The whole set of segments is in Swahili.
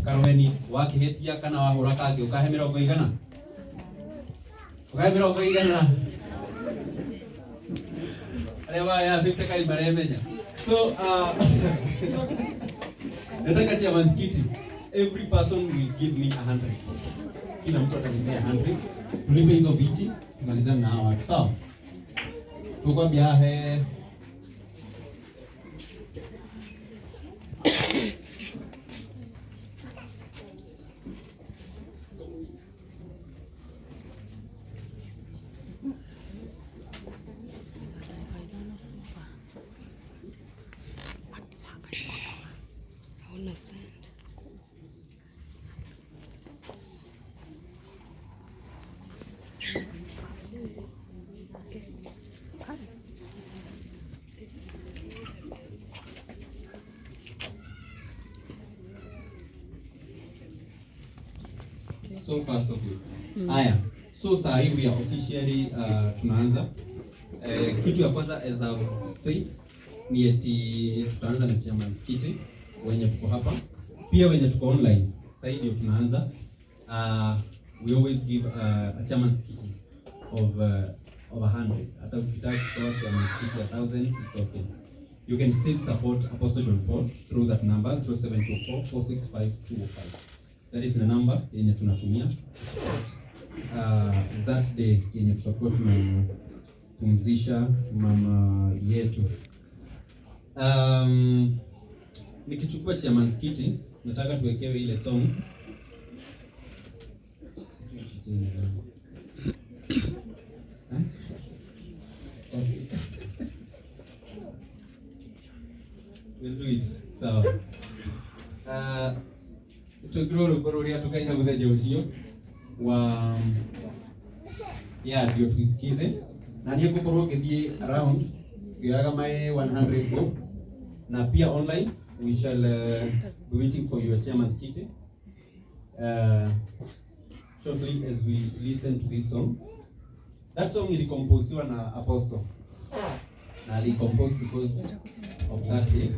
Karweni wakihitia kana wahura kangi ukahe mirongo igana? Ukahe mirongo igana? Aria waya 50 kai maremenya. So nataka chairman's kiti. Every person will give me 100. Kila mtu atanipea 100. Tulipe hizo viti, tumalizane na hawa watu. Sawa? Tukwambia he. So far so good. Haya. So saa hii we are officially tunaanza. Kitu ya kwanza as I've said ni eti tutaanza na chairman kiti wenye tuko hapa. Pia wenye tuko online. Sasa hii ndio tunaanza. We always give a chairman's kiti of 100. Hata ukitaka kutoa chairman's kiti 1000, it's okay. You can still support Apostle John Paul through that number 0724 465 205. That is the number yenye tunatumia support that day yenye tutakuwa tunapumzisha mama yetu. Nikichukua chairman's kiti nataka tuwekewe ile song. Okay. We'll do it. Sawa. Twekirwo rwĩmbo rũrĩa tukaina mũthenya ũcio wa ya ndio tuisikize, na niĩ ngũkorwo ngĩthiĩ around ngĩoyaga my 100 bob, na pia online we shall be waiting for your chairman's kiti shortly as we listen to this song. That song ilikomposiwa na Apostle, na alicompose because of that day.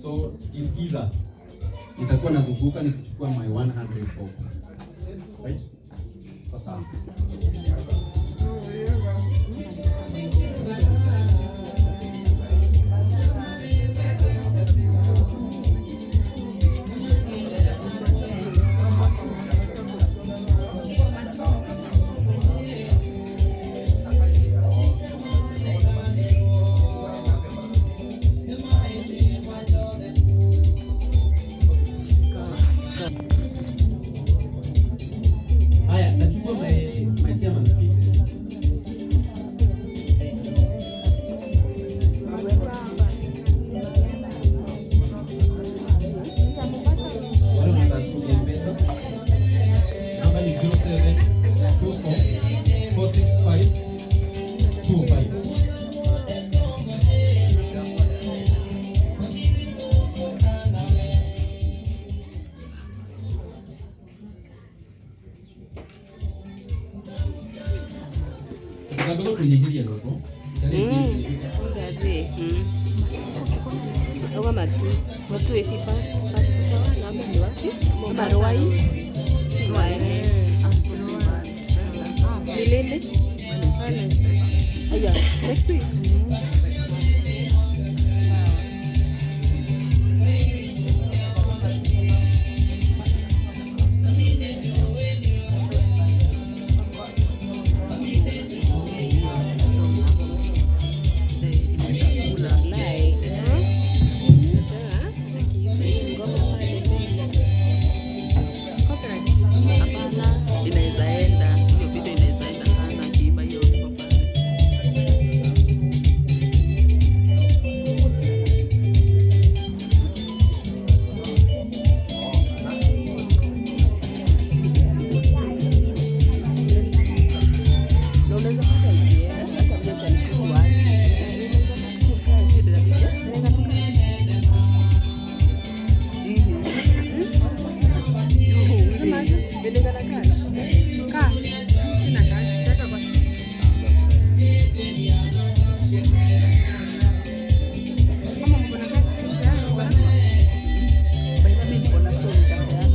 So tukisikiza nitakuwa nazunguka nikichukua my 100 bob. Right? Sawa. Haya, nachukua my chairman's kiti. Wale wanataka kutumia M-Pesa. Namba ni 0724 465 205. Tukadogo tunyihirie rwĩmbo. Next week. Hapana, inaweza enda hiyo video, inaweza enda sana akiimba hiyo wimbo pale. Na unaweza pata ikienda hata vile utanishukuru wapi. Inaweza toka. Inaweza na cash. Cash. Sina cash. Nataka kwa kama mko na cash, By the way, niko na story.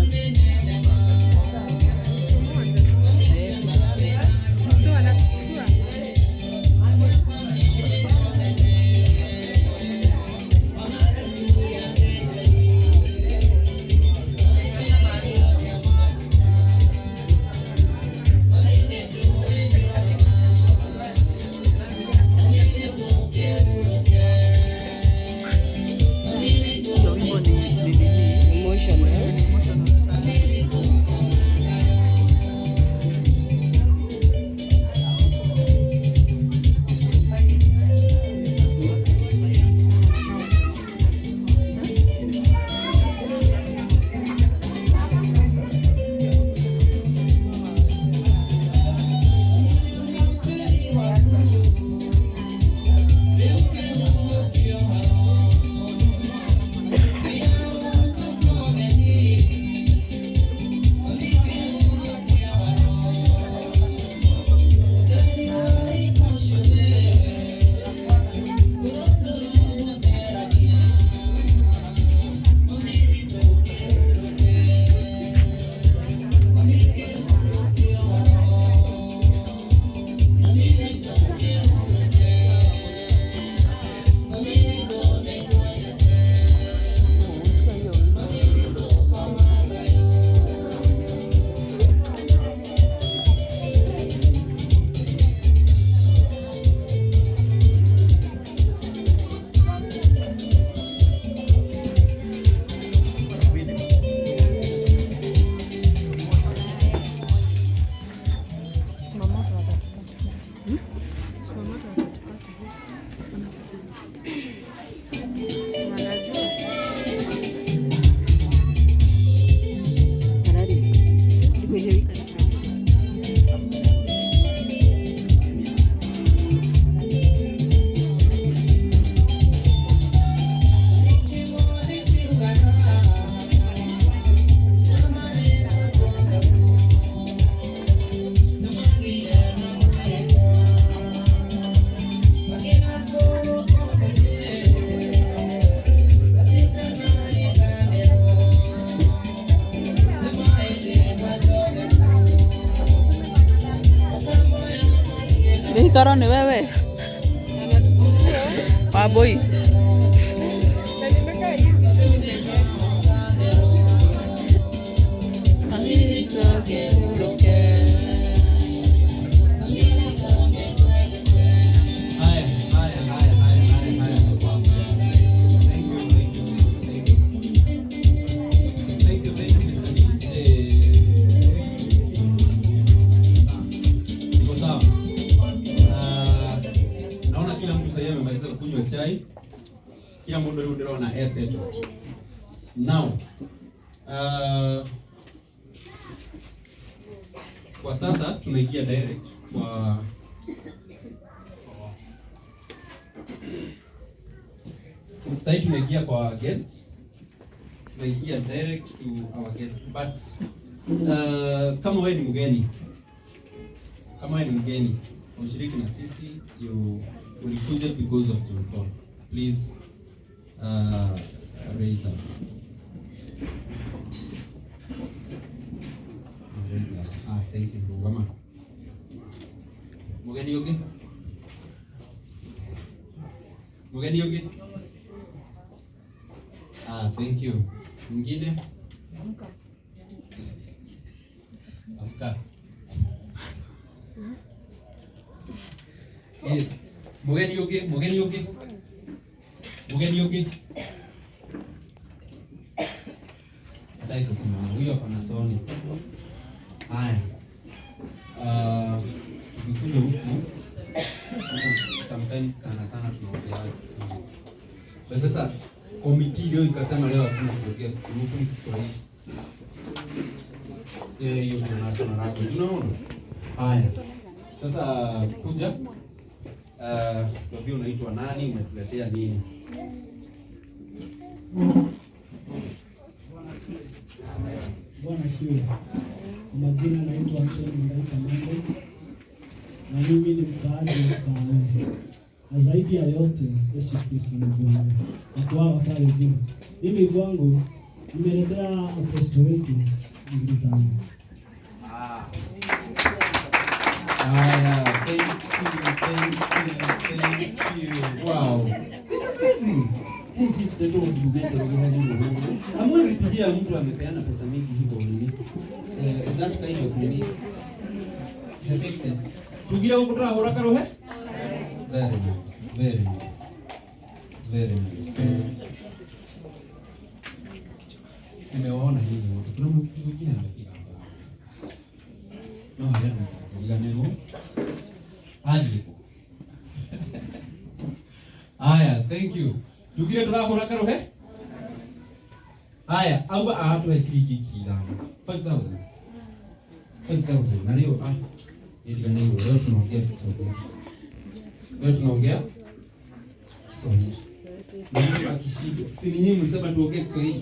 Karo ni wewe. Waboi. Na nimekaa hivi tu nimeweka. Haya, haya, haya, haya, haya, haya. Thank you, thank you, thank you. Thank you, thank you, Mr. DJ. Iko sawa. Ah, naona kila mtu sasa amemaliza kunywa chai. Kila mtu leo ndĩrona e settled. Now, kwa sasa tunaingia direct kwa. Sasa hivi tunaingia kwa guest. Tunaingia direct to our guest. But kama wewe ni mgeni, kama wewe ni mgeni, ushiriki na sisi, you ulikuja because of John Paul. Please raise up. Raise up. Ah, thank you. Rugama. Mgeni ũngĩ? Mgeni ũngĩ? Ah, thank you. Mwingine? Amka. Yes. Mgeni ũngĩ, mgeni ũngĩ. Mgeni ũngĩ. Hataki kusimama. Huyo ako na soni. Haya. Ah, tukikuja huku sometimes sana sana tunaongea Kikuyu. Kwa sasa committee leo ikasema leo hakuna kuongea Kikuyu, huku ni Kiswahili. Eh, hiyo ndio national language. Unaona? Haya. Sasa kuja. Tuambie unaitwa nani, umetuletea nini? Bwana asifiwe. Kwa majina naitwa Anthony Mungai Kamande na mimi ni mkaazi wa Kahawa West. Na zaidi ya yote Yesu Kristo ni Bwana. Watu wao wakae juu. Mimi kwangu nimeletea apostle wetu 5,000. Ah. Haya, thank you, thank you, thank you. Wow. It's amazing. Hey, mtoto mjugete Hamwezi pigia mtu amepeana pesa mingi hivyo nini? Eh, that kind of nini? Affected. Tugira huko turahura karuhe? Very nice. Very nice. Very nice. Nimewaona hivi wote. Kuna mtu mwingine amefika hapa. No, haya ndio. Aje. Haya, thank you. Tugire turahura karuhe? Haya, auga atwe ciringi 5,000. 5000. 5000. Na leo ah, niliganaiwa leo tunaongea Kiswahili. Leo tunaongea Kiswahili. Na mtu akishindwa, si ni nyinyi mlisema tuongee Kiswahili?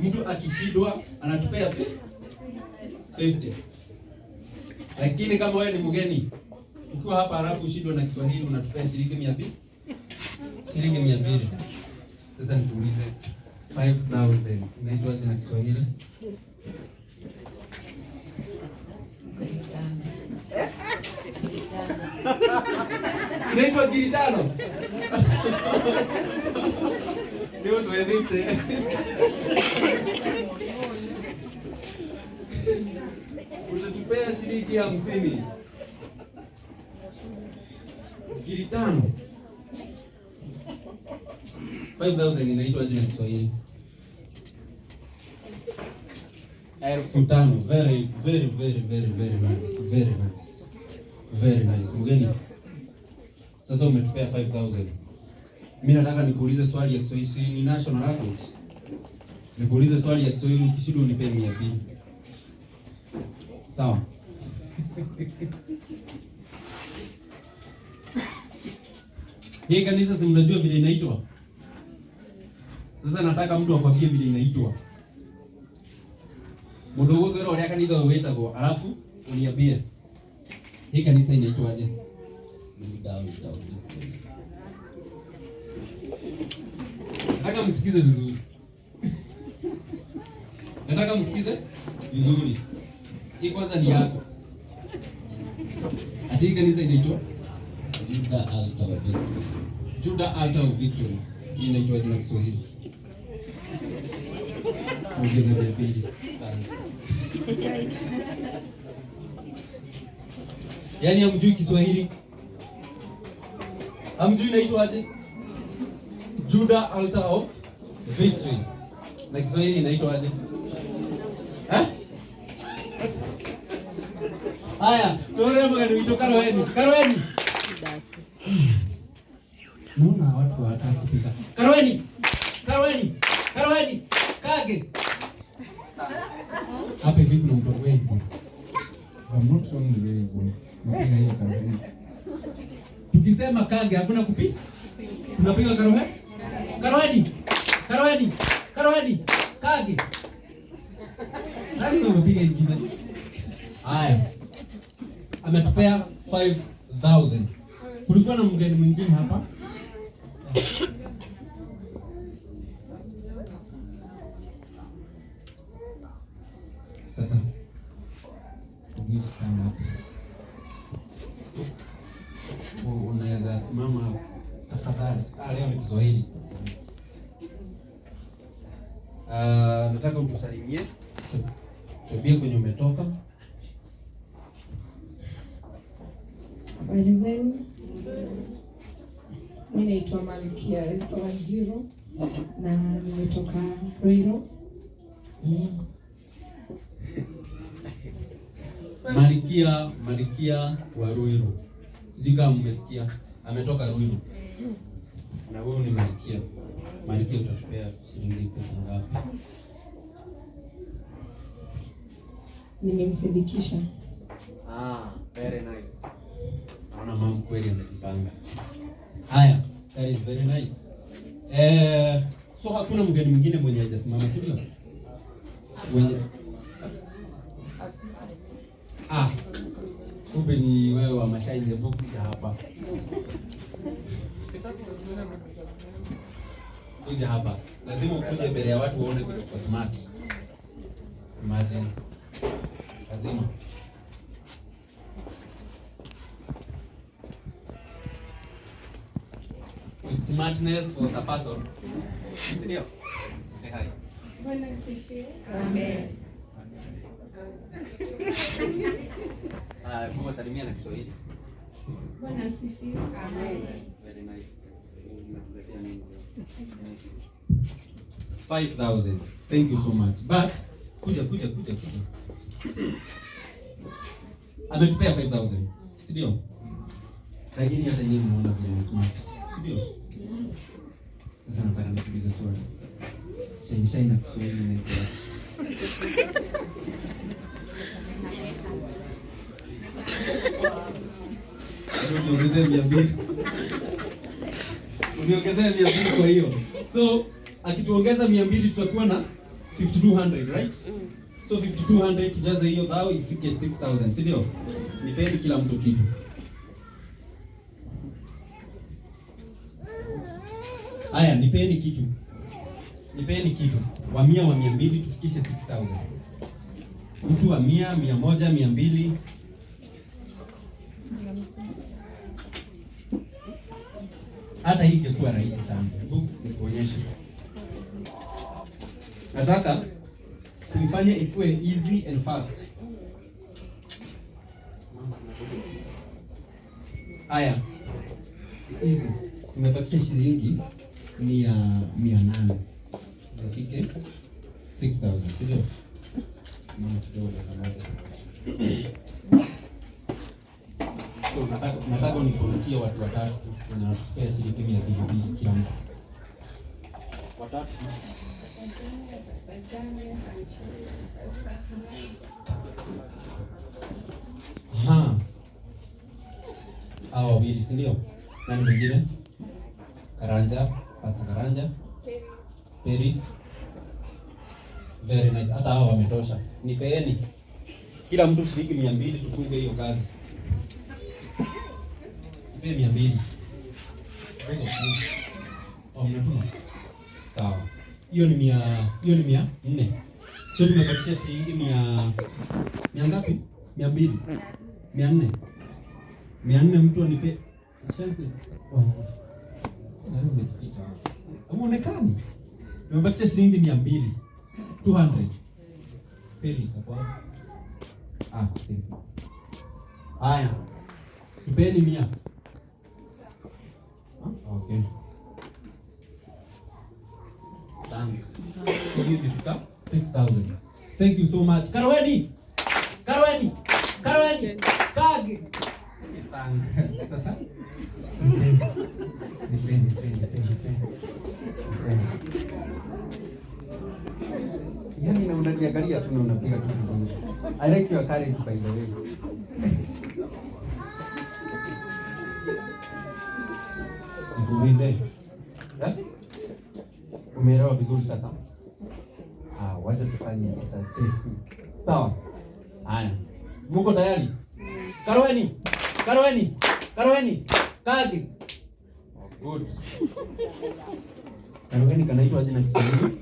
Mtu akishindwa anatupea 50. Lakini kama wewe ni mgeni ukiwa hapa halafu ushindwe na Kiswahili unatupea shilingi 200. Shilingi 200. Sasa nikuulize 5000 inaitwaje na Kiswahili? Inaitwa 5,000. Ndio tuwevite. Utatupea shilingi 50. 5,000. 5000 inaitwa aje na Kiswahili? 5,000. Very very very very very nice. Very nice. Very nice. Mgeni. Sasa umetupea 5000. Mimi nataka nikuulize swali ya Kiswahili, si ni national language? Nikuulize swali ya Kiswahili ukishindwa unipe 200. Sawa? Hii kanisa si mnajua vile inaitwa? Sasa nataka mtu akwambie vile inaitwa. Mundu ũgũkwĩra ũrĩa kanitha ũyũ wĩtagwo, alafu uniambie. Hii kanisa inaitwaje? Nataka msikize vizuri. Nataka msikize vizuri. Hii kwanza ni yako. Ati hii kanisa inaitwa? Judah Altar of Victory. Judah Altar of Victory. Hii inaitwa jina Kiswahili. Ongeza 200. Yaani hamjui Kiswahili? Hamjui inaitwa aje? Judah Altar of Victory. Na Kiswahili inaitwa aje? Eh? Haya, tuone mgeni wito Karoeni. Karoeni. Dasi. Naona watu hawataka kupika. Karoeni. Karoeni. Karoeni. Kage. Hapa hivi kuna mtu wengi. I'm not showing the way you go. Napiga hiyo karoeni. Tukisema kage hakuna kupika. Tunapiga karoeni. Karoeni. Karoeni. Karoeni. Kage. Nani amepiga ingine? Haya. Ametupea 5000. Kulikuwa na mgeni mwingine hapa. Sasa you stand up. Unaweza simama tafadhali. Leo ni Kiswahili. Nataka utusalimie. Tuambie kwenye umetoka. Habari zenu? Mimi naitwa Malkia Esther Wanjiru na nimetoka Ruiru. Malkia wa Ruiru. Sijui kama mmesikia, ametoka Ruiru. Na huyu ni Malkia. Malkia, utatupea shilingi pesa ngapi? Nimemsindikisha. Very nice. Naona mama kweli amejipanga. Haya, that is very nice. So hakuna mgeni mwingine mwenye hajasimama, si ndio? Mwenye kumbe ni wewe wa Mashaini, hebu kuja hapa. Kuja hapa. Lazima ukuje mbele ya watu waone vile uko smart. Imagine. Lazima. With smartness was a person. Ndio. Say hi. Bwana asifiwe. Amen. Mungu asalimia na Kiswahili. Bwana asifiwe. Amen. Very nice. Umetuletea nini leo? 5000. Thank you so much. But kuja. Ametupea 5000. Si ndio? Lakini hata nyinyi mnaona vile ni smart. Si ndio? Sasa nataka nikuulize swali. Shai na Kiswahili inaitwa. Uniongezee 200. Uniongezee 200 kwa hiyo. So akituongeza 200 tutakuwa na 5200, right? So 5200 tujaze hiyo dhao ifike 6000, si ndio? Nipeni kila mtu kitu. Haya, nipeni kitu. Nipeni kitu. Wa 100, wa 200 tufikishe 6000. Mtu wa 100, 100, 200. Hata hii ingekuwa rahisi sana. Hebu nikuonyeshe. Nataka tuifanye ikuwe easy and fast. Haya. Easy. Tumebakisha shilingi 800. Zifike 6000, sio? Mama kidogo dakika moja. So nataka unipungukie watu watatu wenye wanatupea shilingi 200 kila mtu. Watatu. Aha. Hao wawili, si ndio? Nani mwingine? Karanja, Pastor Karanja. Paris. Very nice. Hata hao wametosha. Nipeeni kila mtu shilingi 200 tufunge hiyo kazi. Nipe 200. Oh, mnatuma. Sawa. Hiyo ni 400. So tumebakisha shilingi 100 ngapi? 200. 400. 400 mtu anipe. Asante. Oh. Na wewe umejificha wapi? Hamuonekani. Tumebakisha shilingi 200. 200. Peli kwa. Ah, thank you. Haya. Tupeni 100. Ah, okay. Thank you. Hiyo imefika 6000. Thank you so much. Karweni. Karweni. Karweni. Kage. Thank. Sasa. Nipeni, nipeni, nipeni, nipeni. Nipeni. Yaani na unaniangalia tu na unapiga tu vizuri. I like your courage, by the way. Nikuulize. Eh? Umeelewa vizuri sasa? Ah, wacha tufanye sasa test. Sawa. Haya. Muko tayari? Karweni. Karweni. Karweni. Kagi. Oh, good. Karweni kanaitwa aje na Kiswahili?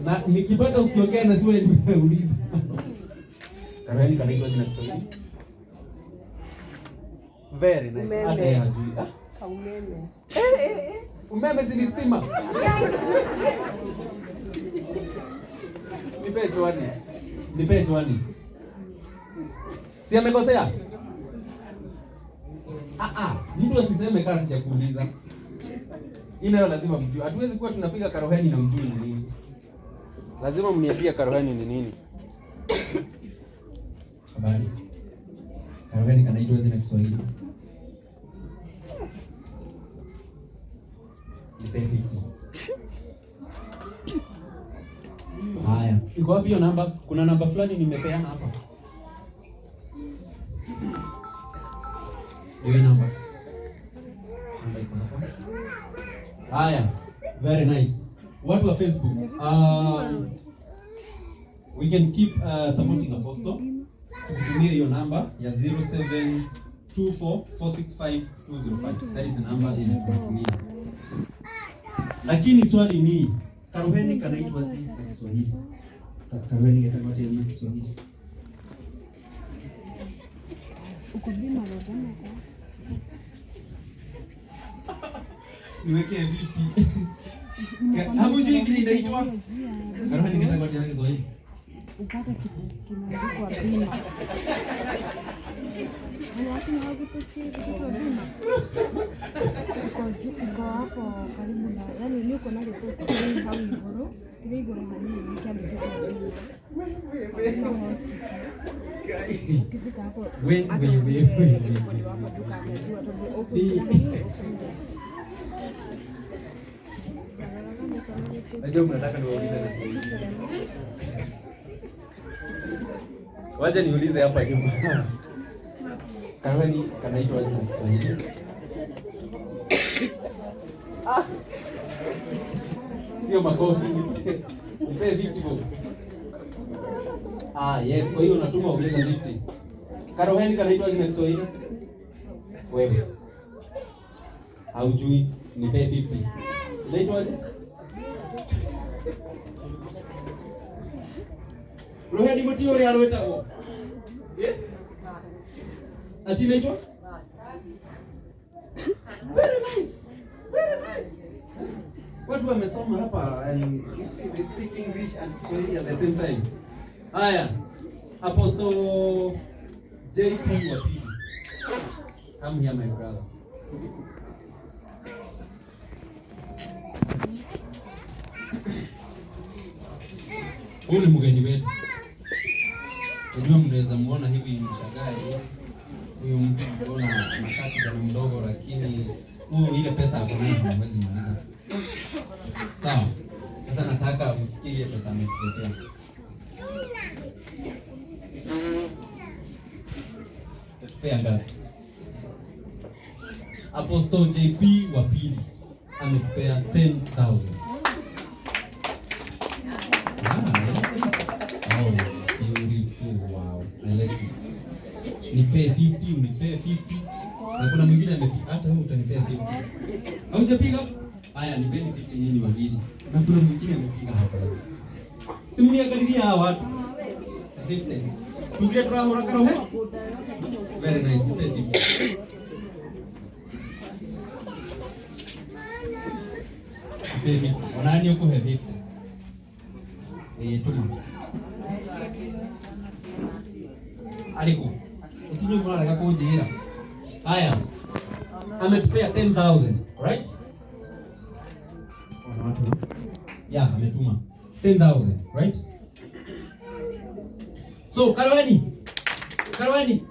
Na nikipata ukiongea na siwe nimeuliza. Karweni kanaitwa aje na Kiswahili? Very nice. Umeme. Hata yeye hajui. Ah, Kaumeme. Umeme si ni stima. Nipe chwani. Nipe chwani. Si amekosea? Ah ah, mtu asiseme kama sijakuuliza. Hii nayo lazima mjue. Hatuwezi kuwa tunapiga karoheni na mjui ni nini. Lazima mniambie karoheni ni nini. Habari. Karoheni kanaitwa aje na Kiswahili? Nipe 50. Haya, iko wapi hiyo namba? Kuna namba fulani nimepeana hapa. Hiyo namba. Namba iko hapa. Haya, very nice. Watu wa Facebook, we can keep supporting Apostle. Tukitumia hiyo namba ya 0724465205. That is the number yenye tunatumia. Lakini swali ni, karuheni kanaitwa aje na Kiswahili? Karuheni kanaitwa aje na Kiswahili? Ukuzima roho. Niwekee 50. Hamjui kile inaitwa? Karuheni kanaitwa aje na Kiswahili? Upate kitu kimeandikwa bima. Lakini hawakupatia kitu bima. Uko juu, uko hapo karibu na, yani ni uko nayo post kiri hau iguru, kiri iguru hanini kiandikwa bima. Bima Hospital. Ukifika hapo We, hata we, we, ule we, we, anybody we, wako we, duka we. atajua tu open Ni- kila mahali, open. Najua mnataka niwaulize na Kiswahili. Wacha niulize hapa nyuma. Karuheni kanaitwa aje na Kiswahili? Ah. Sio makofi. Nipe 50 bob. Ah, yes. Kwa hiyo unatuma ongeza 50. Karuheni kanaitwa aje na Kiswahili? Wewe. Haujui, nipe 50. Inaitwa aje? Ruheni muti uria rwitagwo. Eh? Ati inaitwa? Very nice. Very nice. Watu wamesoma hapa and you see they speak English and Kiswahili at the same time. Haya. Apostle JP wa pili. Come here, my brother. Huyu ni mgeni wetu. Najua mnaweza muona hivi mshagae. Huyu mtu mbona anakaa kijana mdogo, lakini huyu ile pesa ako nayo hamwezi maliza. Sawa. Sasa nataka msikie ile pesa ametuletea. Ametupea ngapi? Apostle JP wa pili ametupea 10,000. Ah, nice. Oh, beautiful. Wow. I like this. Nipe 50, unipe 50. Na kuna mwingine amepiga, hata wewe utanipea 50. Haujapiga? Haya, nipeni 50 nyinyi wawili. Na kuna mwingine amepiga hapa. Si mniangalilia hawa watu. 50. Tugire turahura karohe. Very nice. Thank you. Baby, onani ukuhe vipi? Eh, tuma. Aliku. Utinyo mwana kunjira. Haya. Ametupea 10,000, right? Ona watu. Yeah, ametuma 10,000, right? So, Karweni. Karweni.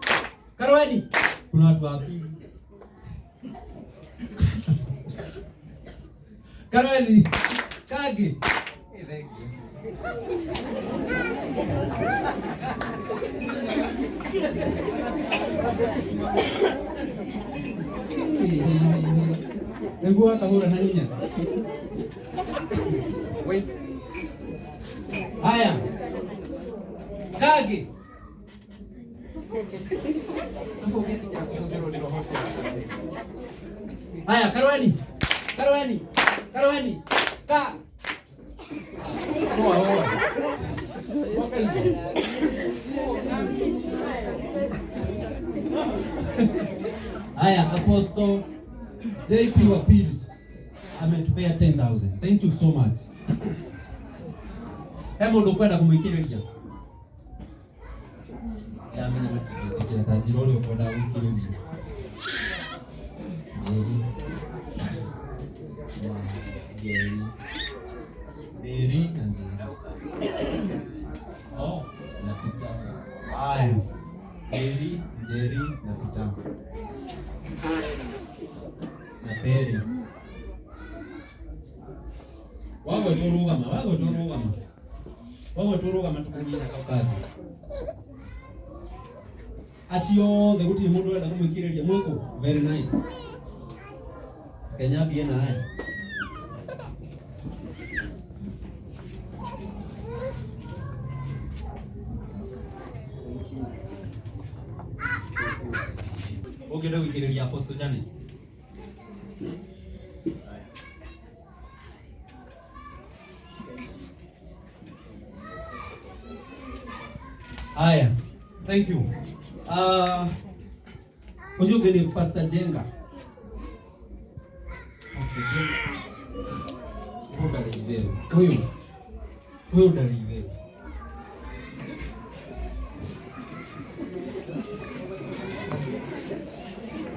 Karweni. Kuna watu wapi? Karweni. Kage. Hey, thank you. Nĩguo akahũra na hinya. Wait. Haya. Kage. Haya, Karweni. Karweni. Karweni. Ka. Poa, poa. Mwaka hivi. Haya, Apostle JP wa pili ametupea 10,000. Thank you so much. He mundu ukwenda kumwikiriria? Yamenya matigĩtĩkĩra ta njĩra ũrĩa ũkwenda gwĩkĩrĩria. Mary na Njeri. Mary na Njeri. Oh, na Peter. Haya. Mary, Njeri na Peter. Na Peris. Wagwetwo rũgama, wagwetwo rũgama. Wagwetwo rũgama tũkũnina kau kangĩ. Acio othe gũtirĩ mũndũ ũrenda kũmwĩkĩrĩria mwĩkũ. Very nice. Kenya mbie na haya. Ũngĩenda gwĩkĩrĩria Apostle Janet. Haya, thank you. Ũcio ũngĩ nĩ Pastor Jenga. Pastor Jenga. Huyu ndarĩ itherũ. Huyu. Huyu ndarĩ itherũ.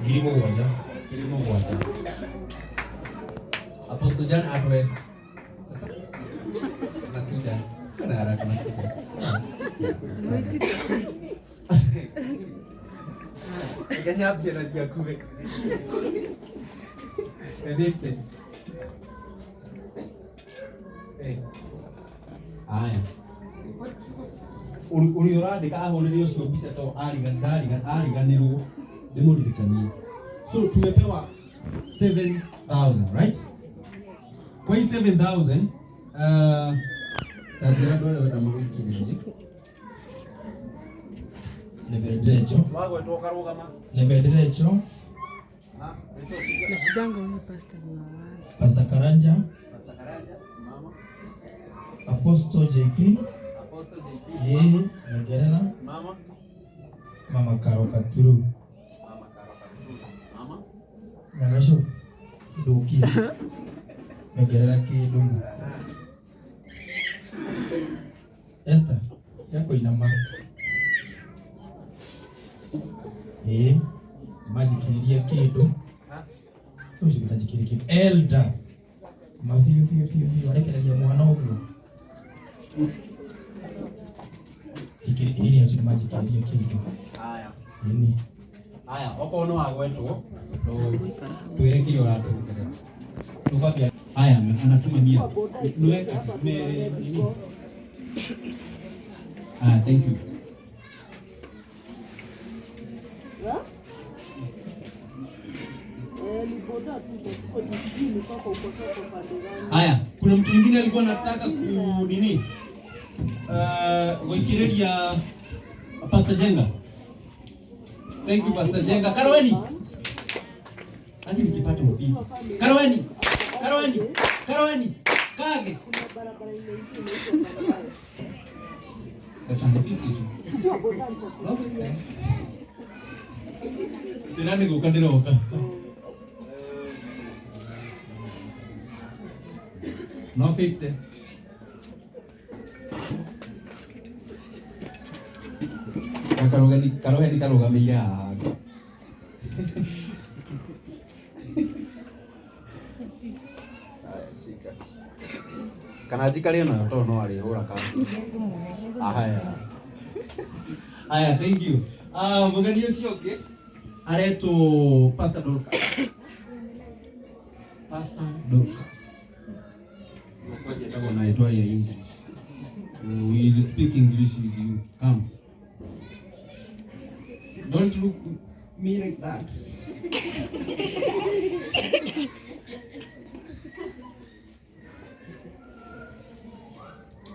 7,000. 7,000. Apostle Jan atwe. Sasa nakuja. Sio na haraka nakuja. Kenya pia nasikia kuwe. Evite. Eh. Haya. Uri ũrandĩka ahũrĩre ũcio mbica to ariganĩrwo ndĩmũririkanie. So tumepewa 7,000, right? Kwa hii 7,000 ta njĩra andũ arĩa wenda magũikĩrĩrie. Nebedecho. Wagwetwo ũkarũgama. Nebedecho. Nashidanga huyu pastor ni wa wapi? Pastor Karanja. Pastor Karanja, simama. Apostle JP. Apostle JP. Yeye, Ngerera. Simama. Mama Karo Katuru. Mama Karo Katuru. Mama. Nyagasho. Ndukia. Ngerera kindu. Esther, yako inama. Majikiriria kindu. Ucio gĩtanjikĩrie kĩndũ. Elder. Ma biũ biũ biũ biũ arekereria mwana ũguo. Jikiri ini acio nĩmanjikĩrĩrie kĩndũ. Haya. Ini. Haya, okorwo nĩ wagwetwo twĩre kĩrĩa ũratũongerera. Tũkwambia. Haya, anatuma mia. Niweka me nini? Ah, thank you. Haya, kuna mtu mwingine alikuwa anataka ku nini? Gwikiriria Pastor Jenga. Thank you Pastor Jenga. Karweni. Hadi nikipata upigi. Karweni. Karweni. Karweni. Kage. Sasa ni 50 tu. No 50. Tena nĩ gũka ndĩroka. No 50. Karogani karoheni karũgamĩire haha. Haya, shika. Kana njikare nayo tondũ no arĩhũra ka. Haya. Haya, thank you. Ah, mũgeni ũcio ũngĩ aretwo Pastor Dorcas. Pastor Dorcas. Ngoja etagwo na rĩtwa rĩa English. We will speak English with you. Come. Don't look me like that.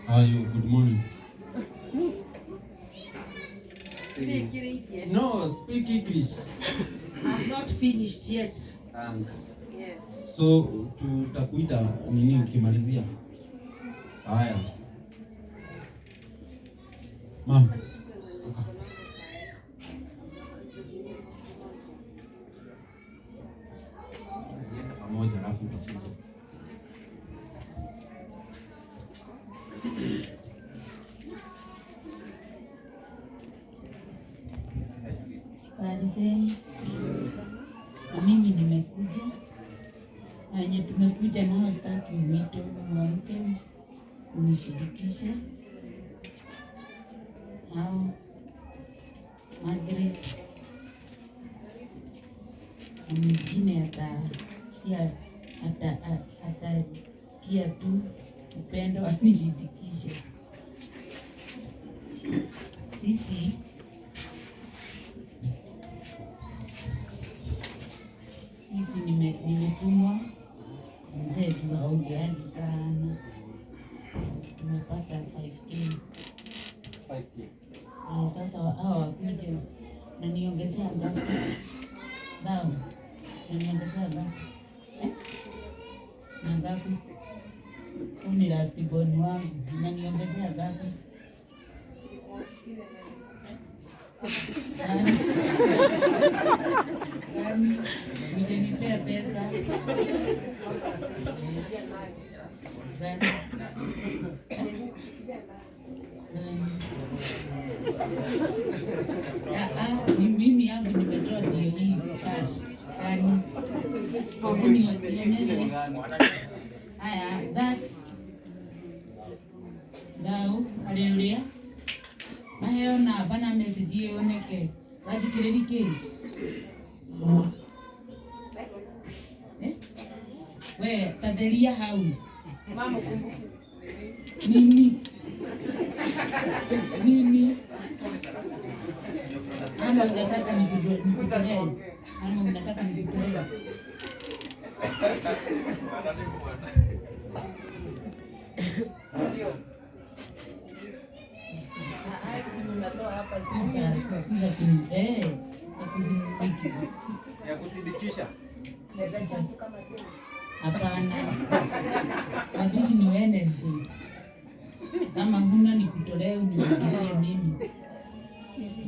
How are you? Good morning. No, speak English. I'm not finished yet. Thank. Yes. So tutakuita nini ukimalizia? Haya. Mama. Zienda pamoja alafu utashika. Habari zenu. Na mimi nimekuja na wenye tumekuja nao, sitaki mwito, mwamke unishirikishe au Margaret na mwingine atasikia atasikia tu upendo anishirikishe. Sisi hizi nimetumwa mzee tu haongeagi sana, tumepata 5K. 5K. Aya, sasa hawa wakuja na niongezea ngapi? Thao. Na niongezea ngapi? Eh? Na ngapi? Huyu ni last born wangu. Na niongezea ngapi? Gani? Gani? Ujanipea pesa. Gani? Gani? Ah, ah, ni mimi yangu nimetoa ndio hii cash. Gani? So Hebu hiyo ingine ni nionyeshe. gani? Haya, Zack. Thau arĩ ũrĩa maheo namba na message ĩyo yoneke wanjikĩrĩri kĩ. Eh? We tatheria hau Mama kumbuki. nini nini, ama unataka nikutolee, ama unataka nikutolee? Si za za kuzindikisha. Ya kusindikisha. Hapana, mapishi ni Wednesday. Kama huna nikutolee unirudishie mimi.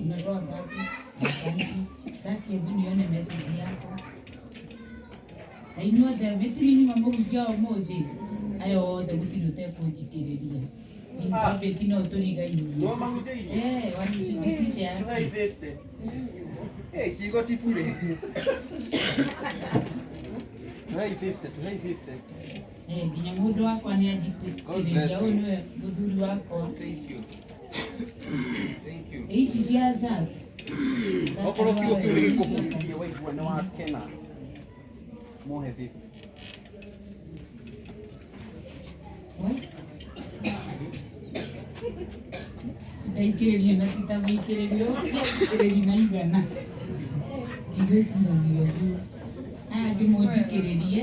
Unatoa ngapi? Asante. Zaki, hebu nione message yako. Na inyuothe gĩtiri nyuma mũhunjia ũmũthĩ ayo othe gũtirĩ ũtekũnjikĩrĩria. Ningabĩti no tũrigainie. No mahunjĩirie? Eh, wanishirikishe haki. Tuhei 50. Eh, kiugo ti bure. Tuhei 50, tuhei 50. Eh, nginya mũndũ wakwa nĩ anjikĩrĩria. Ũyũ nĩwe mũthuri wakwa. Thank you. Thank you. Ici cia Zack. Zack Okorwo kiugo kĩu nĩwe. nĩ gĩkũhutirie waigua nĩ wakena. Muhe 50. Ndaikĩrĩria na titagũikĩrĩria ũkĩaikĩrĩria na igana ndigwĩciragia ũguo. Aya ngĩmũnjikĩrĩrie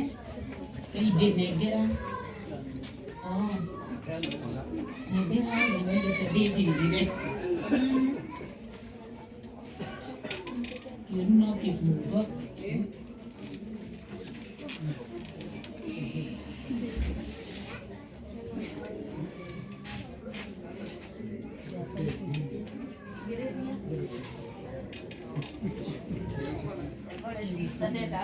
ĩindĩ nengera. Oh. Nengera nĩwendete ndĩthĩrĩre kĩũru no kĩbungo. He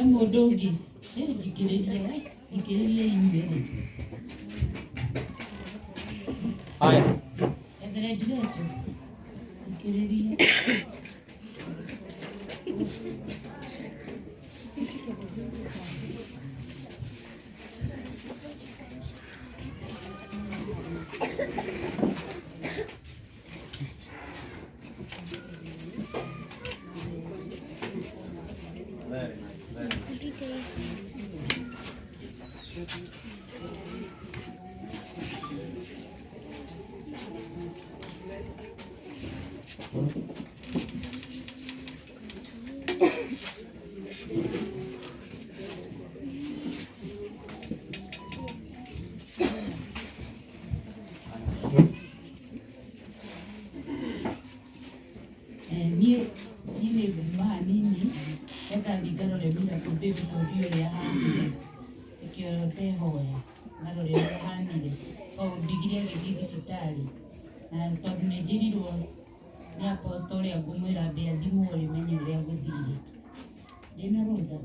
mũndũ ũngĩ njikĩrĩrie njikĩrĩrie inyuĩ. Haya. Ethere ndiretwo njikĩrĩrie. Very nice, very nice. Niĩ nĩ nguma hanini ngathambi ngarore Miracle Baby tondũ ũrĩa ahanire nĩkĩo ndehoya ngarore ũrĩa ahanire tondũ ndigire agĩthiĩ thibitarĩ na tondũ nĩ njĩrirwo nĩ apostle ũrĩa ngũmwĩra ambe athimwo rĩ menye ũrĩa gũthire. Ndĩna rũtha?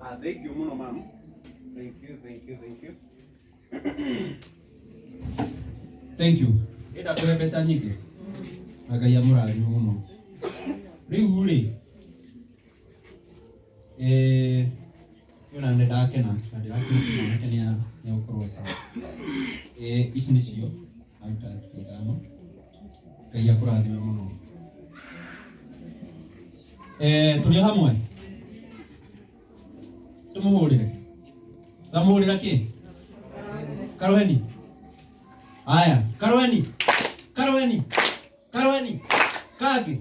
Ah, thank you muno ma'am. Thank you, thank you, thank you. Thank you. Enda kũhe mbeca nyingĩ. Na Ngai amũrathime mũno. Rĩu rĩ, ona nĩ ndakena na ndĩrakena mwanake nĩ nĩegũkorwo sawa. Ici nĩcio aruta 5,000. Ngai akũrathime mũno. Tũrĩ o hamwe? Tumuhurire. Twamuhurira ki? Karoheni. Haya, karoheni. Karoheni. Karoheni. Kage.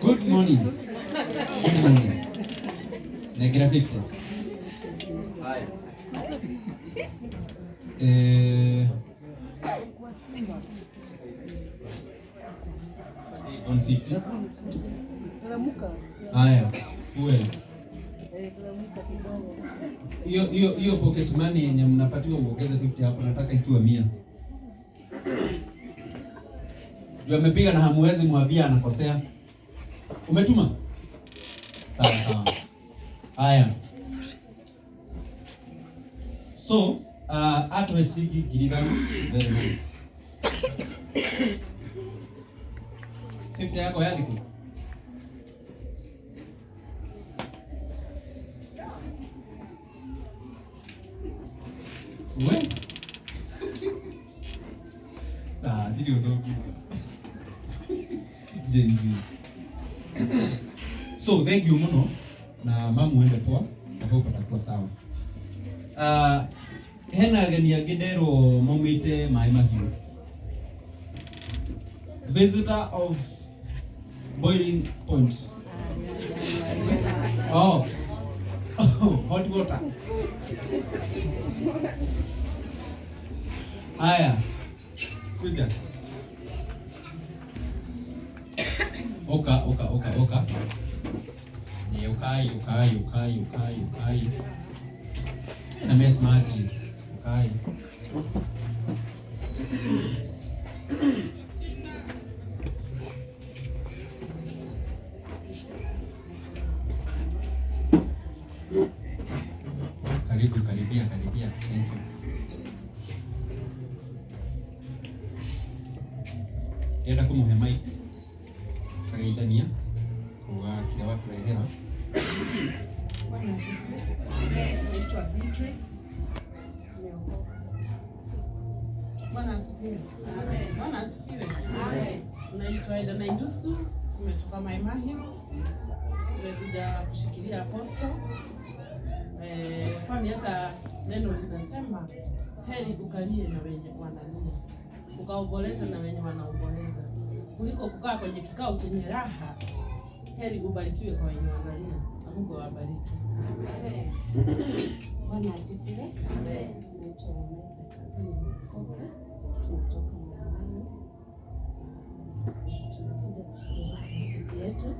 Good morning. Good morning. Nengera 50. Haya. On 50. Haya, uwe. Hiyo hiyo hiyo pocket money yenye mnapatiwa uongeze 50 hapo, nataka ikiwa 100. Juu amepiga na hamuwezi mwambia anakosea. Umetuma? Sawa sawa. Haya. So, atwe shilingi 5,000. Very nice. 50 yako yaliku. We? Sawa, ndio ndio. Gen Z. So, thank you muno na mamu ende poa, na hope atakuwa sawa. Hena ageni angĩ nderwo maumĩte Maĩ Mahiũ. Visitor of boiling point. Oh. Oh, hot water. Haya. Kuja. Oka, oka, oka, oka. Ni ukai, ukai, ukai, ukai, ukai. Na mimi smart. Ukai. Karibu, karibia, karibia. Thank you. Enda kumuhe mic. Tũgeithania kuga kĩrĩa watũrehera. Bwana asifiwe. Naitwa Beatrice. Nimeokoka. Bwana asifiwe. Bwana asifiwe. Naitwa Ida Naindusu, tumetoka Mai Mahiu. Tumekuja kushikilia apostle. Kwani hata neno linasema heri ukalie na wenye wanalia, ukaomboleza na wenye wanaomboleza, kuliko kukaa kwenye kikao chenye raha. Heri ubarikiwe kwa wenye wanalia, na Mungu awabariki. Bwana asifiwe. Naitwa Martha Kabi, nimeokoka. Tunatoka Mai Mahiu. Tunakuja kusherehekea siku yetu.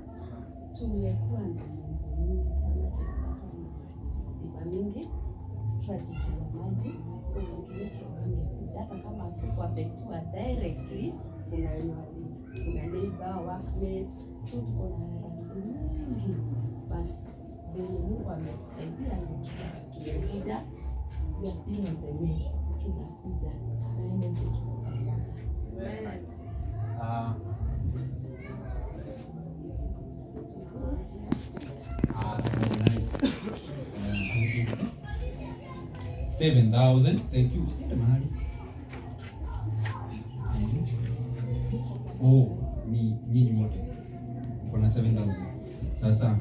Tumekuwa na mambo mingi sana, tumepatwa na msiba mingi, tragedy ya maji. So wengi wetu wangekuja hata kama hatukuaffectiwa directly, kuna wenye kuna neighbor, workmate, so tuko na harambee mingi, but venye Mungu ametusaidia ndio tumekuja. We are still on the way, tunakuja na Wednesday tuko pamoja. Very nice. Thank you. 7,000. Thank you. Usiende mahali. Thank you. Oh, ni nyinyi wote. Mko na 7,000. Sasa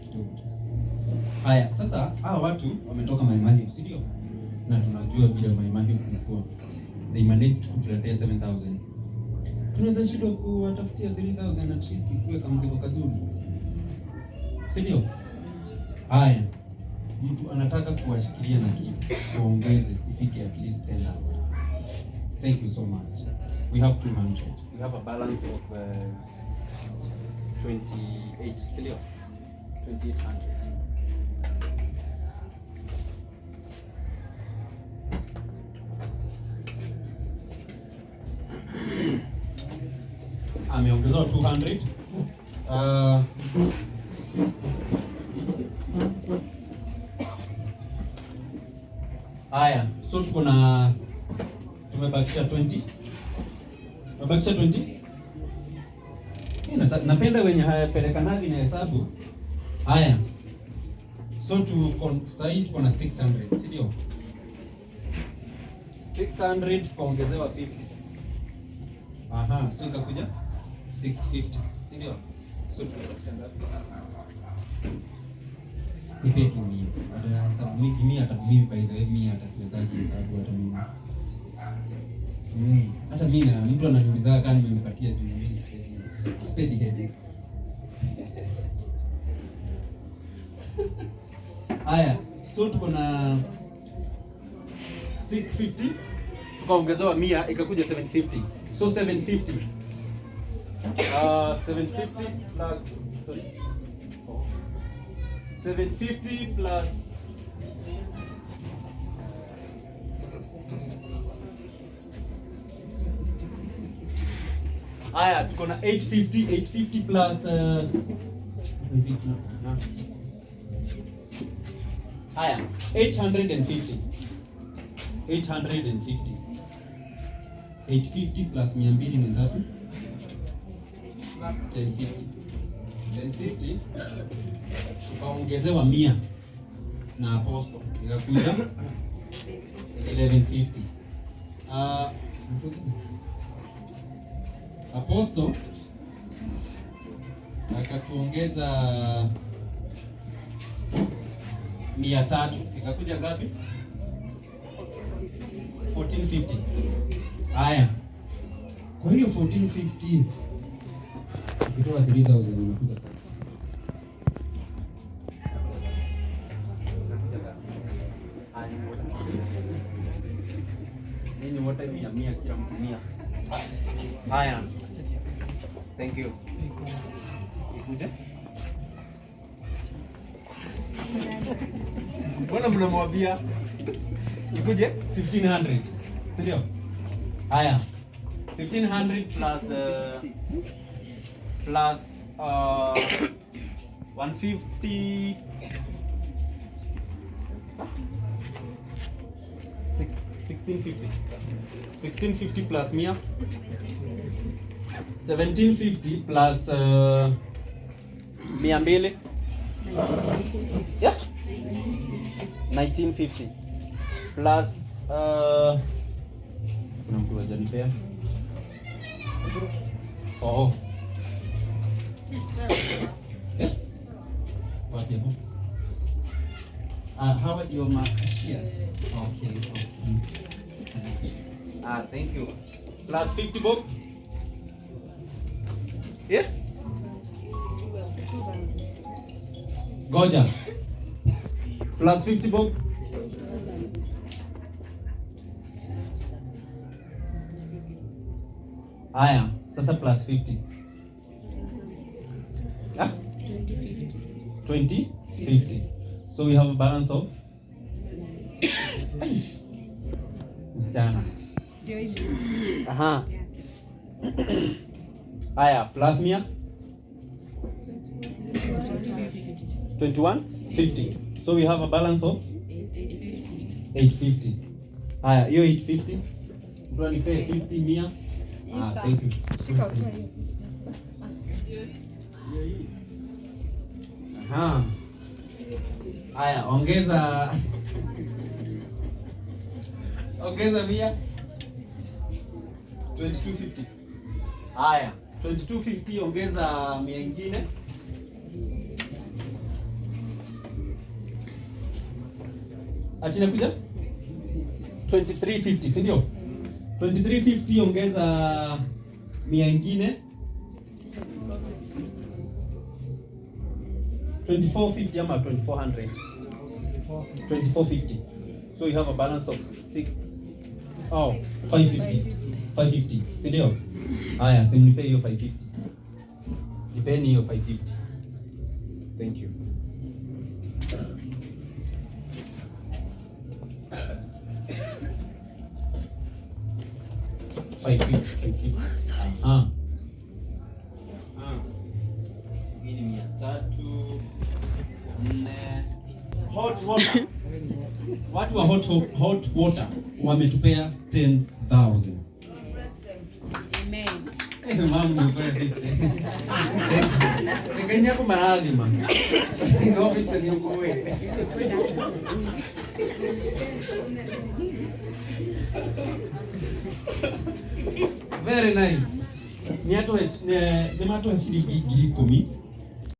kidogo tu. Haya, sasa hawa watu wametoka Mai Mahiu, si ndio? Na tunajua vile Mai Mahiu kulikuwa. They managed kutuletea 7,000. Tunaweza shindwa kuwatafutia 3,000 at least ikuwe kamzigo kazuri, si ndio? Haya, mtu anataka kuwashikilia na kitu tuongeze ifike at least 10,000. Thank you so much. We have 200. We have a balance of 28, si ndio? 2800. Ameongezewa 200. Haya, so tuko na tumebakisha 20. Tumebakisha 20? Napenda wenye hayapelekanagi na hesabu. Haya. So tuko sahii tuko na 600, si ndio? 600 tukaongezewa 50. Aha, so ikakuja 650, si ndio? So tumebakisha ngapi? Nipe tu mia. Hata hesabu mingi mia hata mimi by the way mia hata siwezaji hesabu hata mimi. Hata mimi na mtu ananiuliza kama nimempatia juu mimi sipendi headache. Haya, so tuko na 650 tukaongezewa 100 ikakuja 750. So 750. 750 plus, sorry. Oh. 750 plus Haya, tuko na 850, 850 plus haya, 850. 850. 850 plus 200 ni ngapi? 1050. 1050 tukaongezewa 100 na apostle ikakuja 1150. Apostle akatuongeza 300 ikakuja ngapi? 1450. Haya, kwa hiyo 1450 ukitoa 3000 unakuja nini? Wote mia mia, kila mtu mia. Haya, thank you. Ikuje? Mbona mnamwambia ikuje 1500, si ndio? Haya, 1500 plus plus 150 1650. 1650 plus 100. 1750 plus 200. Yeah. 1950 plus kuna mtu hajanipea. Oh. Eh? Wapi hapo? Ah, how are your cashiers? Okay, okay. Ah, thank you. Plus 50 bob. Yeah? Goja. Plus 50 bob. Aya, sasa plus 50. Ah? 20 50. So we have a balance of msichana. Aha. Aya, plus mia 2150. So we have a balance of 850. Aya, hiyo 850. Mtu anipee 50 mia. Ah, thank you. Aha. Aya, ongeza ongeza mia 2250. Aya, 2250 ongeza mia ingine ati inakuja 2350, si ndio? 2350 ongeza mia ingine 2450 ama 2400. 2450. So you have a balance of 6 oh 550. 550, si ndio? Haya, si mnipe hiyo 550. Nipeni hiyo 550. Thank you. 550. Ah. Ah. Hii ni 300 4. Hot water. Watu wa hot water wametupea 10,000. Amen. Mamu Ngai nĩ akũmarathima. No vita nĩ ũkũĩ. Very nice. Nĩ matũhe ciringi 10,000